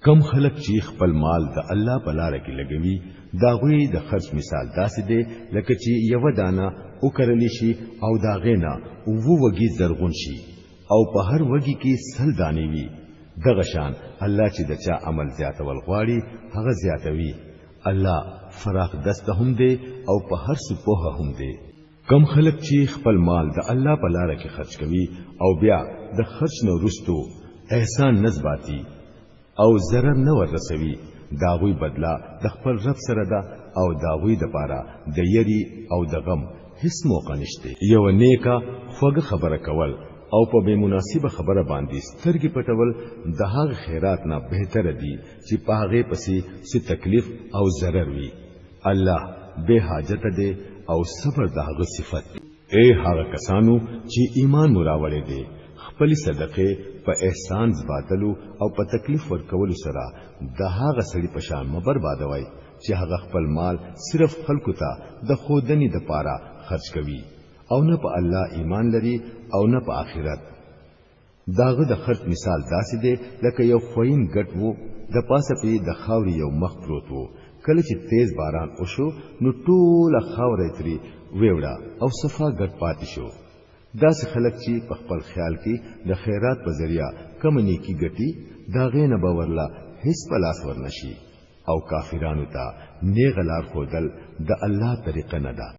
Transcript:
کم خلک چې خپل مال د الله په لار کې لګوي، دا غوي د خرج مثال داسې دی لکه چې یو دانه وکرل شي او دا غینا وو وږي زرغون شي او په هر وږي کې 100 دانې وي. دغه شان الله چې د چا عمل زیاتول غواړي هغه زیاتوي. الله فراخ دست هم دی او په هر څه پوهه هم دی. کم خلک چې خپل مال د الله په لار کې خرج کوي او بیا د خرج نه وروسته احسان نزباتی او ضرر نه ورسوي، دا غوی بدلا د خپل رب سره ده او دا غوی د پاره د یری او د غم هیڅ موقع نشته. یو نیکه خوږه خبره کول او په بې مناسبه خبره باندې سترګې پټول د هغه خیرات نه بهتره دي چې په هغې پسې څه تکلیف او ضرر وي. الله بے حاجت دی او صبر د هغه صفت دی. اے هغه کسانو چې ایمان مو راوړی دی، خپل صدقې په احسان زباتلو او په تکلیف ورکولو سره د هغه سړي په شان مه بربادوئ چې هغه خپل مال صرف خلکو ته د ښودنې دپاره خرج کوي او نه په الله ایمان لري او نه په آخرت. داغه د خرج مثال داسې دی لکه یو خوین ګټ وو، د پاسه پې د خاورې یو مخ پروت وو. کله چې تیز باران وشو نو ټوله خاوره یې ترې ویوړه او صفا ګټ پاتې شو. داسې خلک چې په خپل خیال کې د خیرات په ذریعه کومه نیکي ګټي، د هغې نه به ورله هیڅ په لاس ورنشي. او کافرانو ته نیغه لار ښودل د الله طریقه نه ده.